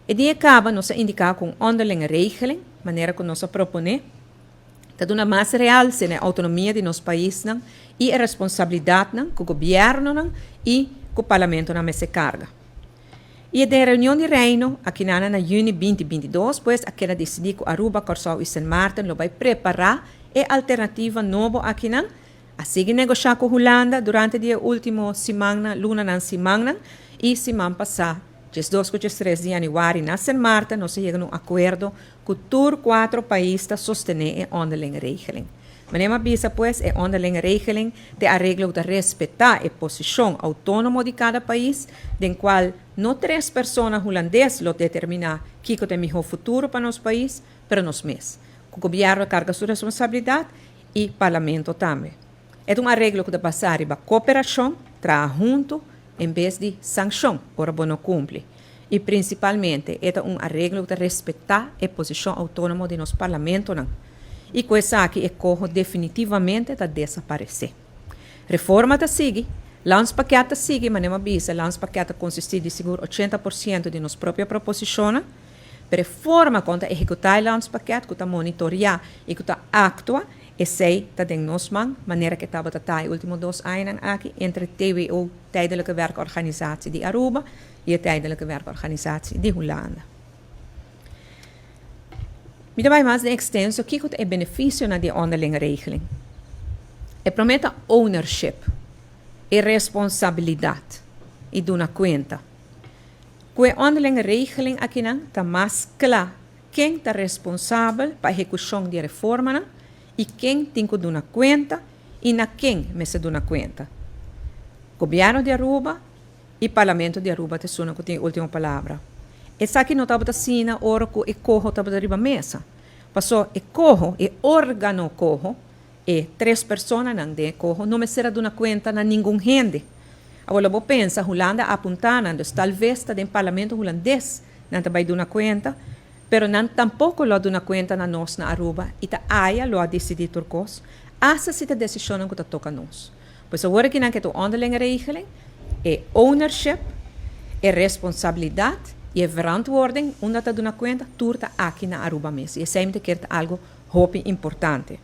E dia kaba nos a indiká ku un onderlinge regeling, manera ku nos a proponé, ta duna mas realse na e outonomia di nos paisnan i e responsabilidatnan ku gobièrnunan i ku parlamentonan mester karga. I e den reunion di Reino akinana na yüni 2022 pues a keda disidí ku Aruba, Kòrsou i Sint Maarten lo bai prepará e alternativa nobo akinan. A sigui negoshá ku Hulanda durante di e último simannan, lunanan, simannan i siman pasá, 12 ku 13 di yanüari na Sint Maarten nos a yega na un akuerdo ku tur kuatro pais ta sostené e onderlinge regeling. Manera mi a bisa pues, e onderlinge regeling ta e areglo ku ta respetá e posishon outónomo di kada pais, den kual no tres persona hulandes lo determiná kiko ta e mihó futuro pa nos pais, pero nos mes. Ku gobièrnu a karga su responsabilidat i Parlamento tambe. E ta un areglo ku ta basá riba koperashon, traha huntu, en bes di sankshon ora bo no kumpli. I prinsipalmente e ta un areglo ku ta respetá e posishon outónomo di nos parlamentonan. I ku esaki e koho definitivamente ta desaparesé. Reforma ta sigui, Landspakket ta sigui, manera mi a bisa, Landspakket ta konsistí di sigur 80% di nos propio proposishonnan. Pero e forma kon ta ehekutá e landspakket, ku ta monitoriá i ku ta aktua, esei ta den nos man, manera ku e tabata ta e último dos añanan aki entre TWO, Tijdelijke Werkorganisatie di Aruba, i e Tijdelijke Werkorganisatie di Hulanda. Mi ta bai mas den ekstenso kiko ta e benefisionan di e onderlinge regeling. E promé ta ownership, e responsabilidat i duna kuenta. Ku e onderlinge regeling akinan ta mas kla ken ta responsabel pa ehekushon di e reformanan i ken tin ku duna kuenta i na ken mester duna kuenta. Gobièrnu di Aruba i Parlamento di Aruba ta esunnan ku tin e último palabra. Esaki no tabata asina ora ku e koho tabata riba mesa. Paso e koho, e órgano koho, e tres personanan den e koho no mester a duna kuenta na ningun hende. Awor lo bo pensa, Hulanda a apuntá nan, dus tal ves ta den Parlamento Hulandes nan ta bai duna kuenta, pero nan tampoko lo a duna kuenta na nos na Aruba i ta aya lo a disidí tur kos, asta si ta desishonnan ku ta toka nos. Pues awor aki nan ke ta un onderlinge regeling, e ownership, e responsabilidat i e verantwoording unda ta duna kuenta tur ta aki na Aruba mes i esei mi ta kere ta algu hopi importante.